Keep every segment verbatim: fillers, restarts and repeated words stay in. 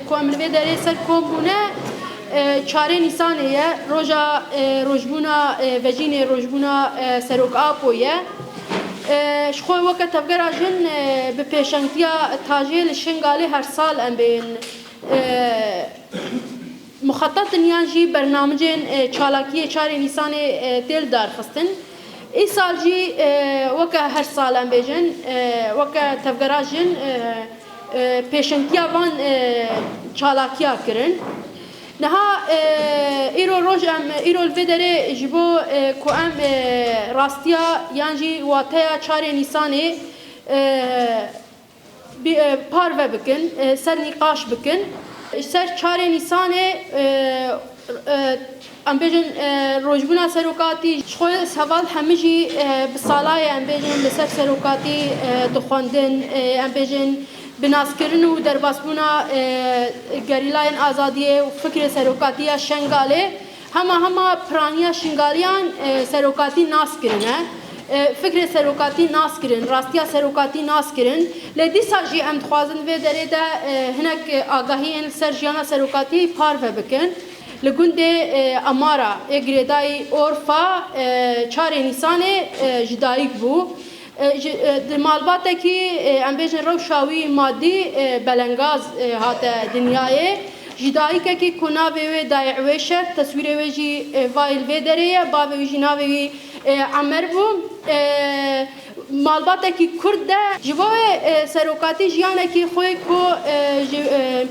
Ku em li vê derê ser kom bûne, e, çarê Nîsanê ye, roja, e, rojbûna, e, vejînê rojbûna, e, Serok Apo ye. E, ji xwe weke tevgera jin, e, bi pêşengtiya tajê li Şingalê her sal em bên, e, muxetetin yan jî bernamicên, e, çalakiyê çarê Nîsanê, e, tê lidarxistin. Îsal jî, e, weke her sal em bêjin, e, weke tevgera jin, e, e, pêşengtiya van, e, çalakiya kirin. Niha, e, îro roj em, îro li vê derê ji bo, e, ku em, e, rastiya yan jî wateya çarê Nîsanê, e, bi, e, parve bikin, e, ser nîqaş bikin. Ji ser çarê Nîsanê, e, e, em bêjin, e, rojbûna serokatî, ji xwe heval hemî jî, e, bi salayê em bêjin li ser serokatî, e, dixwendin, e, em bêjin bi naskirin û derbasbûna, e, gerîlayên azadiyê û fikrê serokatî ya Şengalê, hema hema piraniya Şingaliyan, e, serokatî nas kirine. E, fikrê serokatî nas kirin, rastiya serokatî nas kirin. Lê dîsa jî em dixwazin vê derê de, e, hinek, e, agahiyên li ser jiyana serokatî parve bikin. Li gundê, e, Amara ê girêdayî Orfa, e, çarê Nîsanê, e, ji dayik bû. E, ji, e, di malbatekî, e, em bêjin rewşa wî madî, e, belengaz, e, hate dinyayê. Ji dayikekî ku navê wê Dayê Wêşek, teswîrê wê jî, e, vayê li vê derê ye, bavê wî jî navê wî, e, Emer bû. E, malbatekî Kurd de ji bo wê, e, serokatî jiyanekî xwe ku, e, ji, e,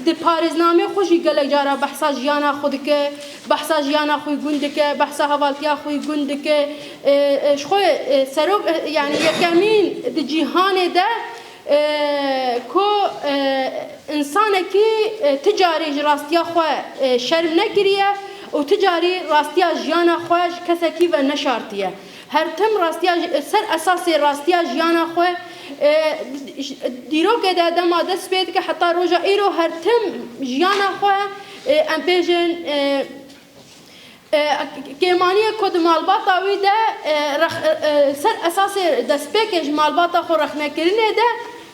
di parêznamê xwe jî gelek cara behsa jiyana xwe dike, behsa jiyana xwe gund dike, behsa hevaltiya xwe gund dike. E, e, ji xwe, e, serok, e, yani yekemîn di cîhanê de, e, ku, e, însanekî, e, ti carî ji rastiya xwe, e, şerm nekiriye û ti carî rastiya jiyana xwe ji kesekî ve neşartiye. Her tim rastiya ji, ser esasê rastiya jiyana xwe, e, dîrokê de dema dest pê dike heta roja îro her tim jiyana xwe, e, em bêjin, e, e, kêmaniyê ku di malbata wî de, e, rex-, e, e, ser esasê destpêkê ji malbata xwe rexnekirinê de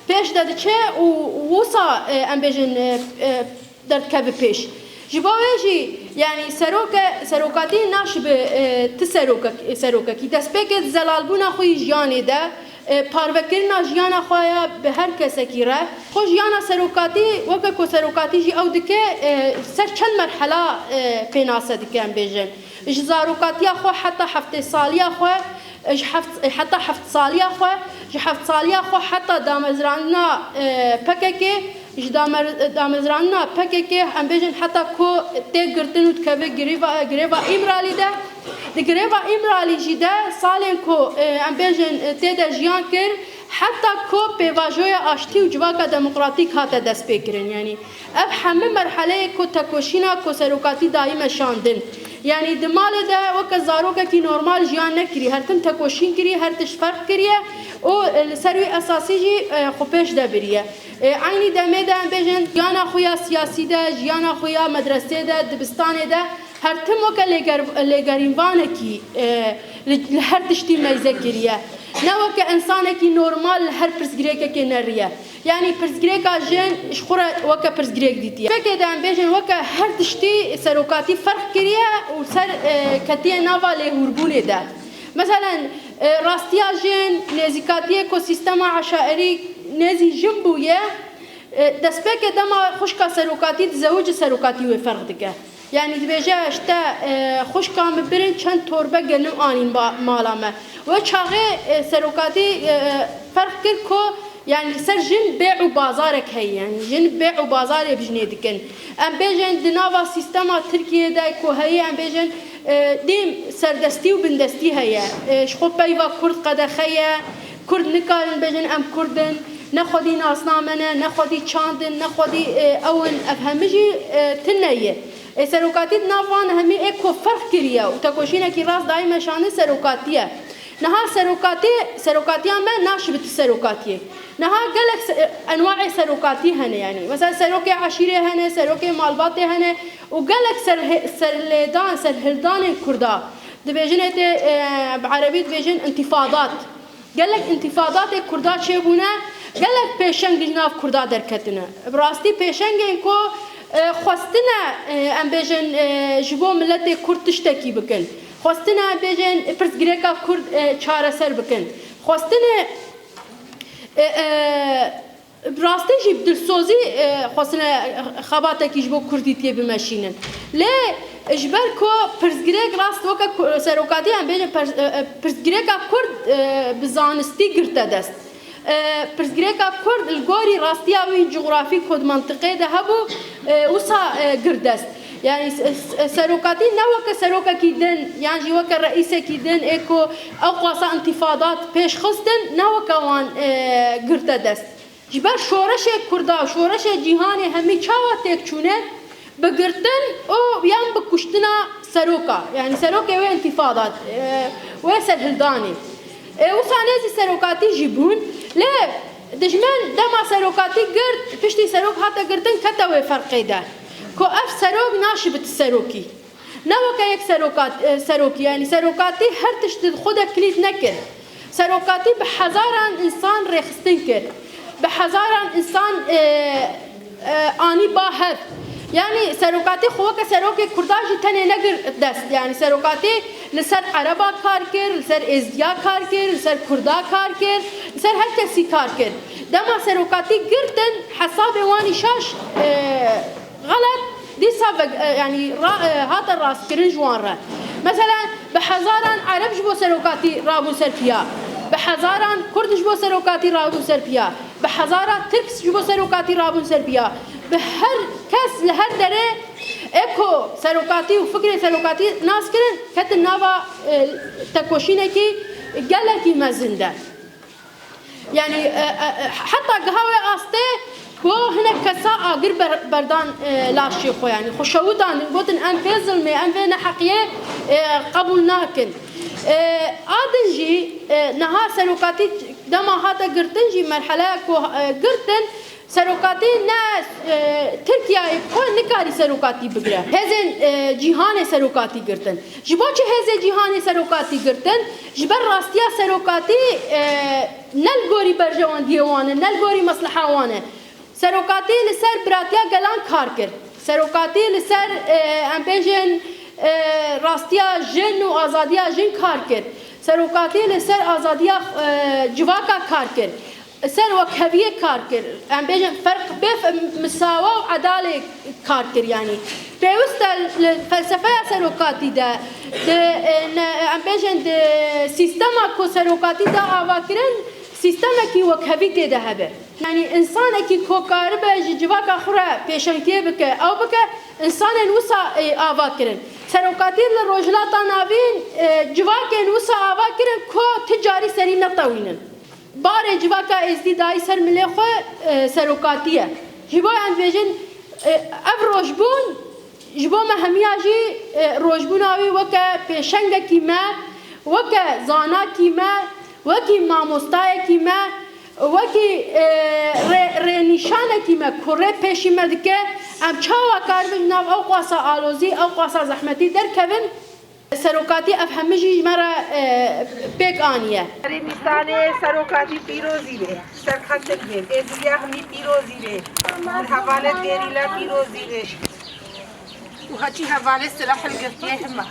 pêş de diçe û wisa, e, em bêjin, e, e, derdikeve pêş. Ji bo wê jî, yanî seroke-, serokatî naşibe, e, ti serokek-, serokekî. Destpêkê di zelalbûna xwe yî jiyanê de, e, parvekirina jiyana xwe ya bi her kesekî re. Xwe jiyana serokatî, weke ku serokatî jî ew dike, e, ser çend merhela, e, pênase dike, em bêjin. Ji zarokatiya xwe heta heftê saliya xwe, ji heft, heta heft saliya xwe, ji heft saliya xwe heta damezrandina, e, P K K, ji damer-, damezrandina P K K, em bêjin heta ku tê girtin û dikeve girêva, girêva Îmralî de. Di girêva Îmralî jî de salên ku, e, em bêjin, e, tê de jiyan kir, heta ku pêvajoya aştî û civaka demokratîk hate destpêkirin. Yanî ev hemî merheleyê ku tekoşîna ku serokatî dayî meşandin. Yanî di malê de weke zarokekî normal jiyan nekirî, her tim tekoşîn kirî, her tişt ferq kiriye û, e, li ser wî esasî jî, e, xwe pêş de biriye. E, eynî demê de em bêjin jiyana xwe ya siyasî de, jiyana xwe ya medresê de, dibistanê de her tim weke lêger-, lêgerînvanekî, e, li, li her tiştî meyze kiriye. Ne weke însanekî normal li her pirsgirêkekê neriye. Yanî pirsgirêka jin ji xwe re weke pirsgirêk dîtiye. Pêkê de em bêjin weke her tiştî serokatî ferq kiriye û ser, e, ketiye nava lêhûrbûnê de. Meselen, e, rastiya jin, nêzîkatiyê ku sîstema eşaerî nêzî jin bûye, e, destpêkê dema xwişka serokatî dizewicî serokatî wê ferq dike. Yanî dibêje, ji te, e, xwişka min birin çend torbe genim anîn ba-, mala me. Wê çaxê, e, serokatî, e, ferq kir ku, yanî li ser jin bê û bazarek heye. Yanî jin bê û bazarê bi jinê dikin. Em bêjin di nava sîstema Tirkiyê de ku heye, em bêjin, e, dîm serdestî û bindestî heye. E, ji xwe peyva Kurd qedexe ye. Kurd nikarin bêjin em Kurd in. Ne xwedî nasname ne, ne xwedî çand in, ne xwedî, e, ew in. Ev hemî jî, e, tune ye. Ê serokatî di nav van hemî ê ku ferq kiriye û tekoşînekî rast dayî meşandin serokatî ye. Niha serokatî, serokatiya me naşibe ti serokatiyê. Niha gelek se-, enwaê serokatî hene, yanî. Mesela serokê eşîrê hene, serokê malbatê hene û gelek serhe-, serlêdan, serhildanên Kurda. Dibêjin ê tê, e, bi erebî dibêjin întifadat. Gelek întifadatê Kurda çêbûne, Gelek pêşeng ji nav Kurda derketine. Bi rastî pêşengên ku, e, xwestine, e, em bêjin, e, ji bo miletê Kurd tiştekî bikin. Xwestine em bêjin pirsgirêka Kurd, e, çareser bikin. Xwestine, e, e, bi rastî jî bi dilsozî, e, xwestine xebatekî ji bo Kurdîtiyê bimeşînin. Lê ji ber ku pirsgirêk rast weke ku-, serokatî em bêjin pers-, e, e, pirsgirêka Kurd, e, bi zanistî girte dest. E, pirsgirêka Kurd li gorî rastiya wî cografî ku di mentiqê de hebû, e, wisa, e, girt dest. Yanî se-, se-, serokatî ne weke serokekî din, yan jî weke reîsekî din ê ku ew qasa întîfadat pêş xistin, ne weke wan, e, girte dest. Ji ber şoreşê Kurda û şoreşê cîhanê hemî çawa têk çûne, bi girtin û yan bi kuştina seroka, yanî serokê wê întîfadat, e, wê serhildanê. E, wisa nêzî serokatî jî bûn. Lê dijmin dema serokatî girt, piştî serok hate girtin, kete wê ferqê de. Ku ev serok naşibit serokî. Ne weke yek serokat-, e, serokî, yanî serokatî her tişt di xwe de kilît nekir. Serokatî bi hezaran însan rêxistin kir. Bi hezaran însan, e, e, anî ba hev. Yanî serokatî xwe weke serokê Kurda jî tenê negir dest. Yanî serokatî li ser Ereba kar kir, li ser Êzdiya kar kir, li ser Kurda kar kir, li ser her kesî kar kir. Dema serokatî girtin, hesabê wan î şaş, e, xelet, dîsa ve-, e, yanî ra-, e, hate rastkirin ji wan re. Mesela, bi hezaran Ereb ji bo serokatî rabûn ser piya. Bi hezaran Kurd ji bo serokatî rabûn ser piya. Bi hezaran Tirk ji bo serokatî rabûn ser piya. Bi her kes li her derê ê ku serokatî û fikrê serokatî nas kirin, ketin nava, e, tekoşînekî gelekî mezin de. Yanî, e, e, e, heta giha wê astê ku hinek kesa agir ber-, berdan, e, laşê xwe, yanî xwe şewitandin, gotin, "Em vê zilmê, em vê neheqiyê, e, qebûl nakin." E, a din jî, e, niha serokatî dema hate girtin jî, merheleya ku, e, girtin, serokatî ne, e, Tirkiyeyê xwe nikarî serokatî bigire. Hêzên, e, cîhanê serokatî girtin. Ji bo çi hêzê cîhanê serokatî girtin? Ji ber rastiya serokatî, e, ne li gorî berjewendiyê wan e, ne li gorî mesleha wan e. Serokatî li ser biratiya gelan kar kir. Serokatî li ser, e, em bêjin, e, rastiya jin û azadiya jin kar kir. Serokatî li ser azadiya, e, civaka kar kir. Ser wekheviyê kar kir. Em bêjin ferq bê f-, misawa û edalê kar kir yanî. Pêwist e li felsefeya serokatî de, di, e, ne, em bêjin di sîstema ku serokatî da ava kirin, sîstemekî wekhevî tê de hebe. Yanî însanekî ku karibe ji civaka xwe re pêşengtiyê bike, ew bike, însanên wisa, e, ava kirin. Serokatî li Rojhilata Navîn, e, civakên wisa ava kirin ku ti carî serî netewînin. Barê civaka Êzdî dayî ser milê xwe, e, serokatî ye. Ji bo em dibêjin, e, ev rojbûn ji bo me hemiya jî, e, rojbûna wî weke pêşengekî me, weke zanakî me, wekî mamostayekî me, wekî, e, rê-, rênîşanekî me ku rê pêşî me dike, em çawa karibin nav ew qasa alozî, ew qasa zehmetî derkevin? Serokatî ev hemî jî ji me re, e, pêk aniye. Serê Nîsanê serokatî pîrozî bê. Ser xetir bê. Êzdiya hemî pîrozî bê. Hevalê gerîla pîrozî bê. Û heçî hevalê silah hilgirtiye hema.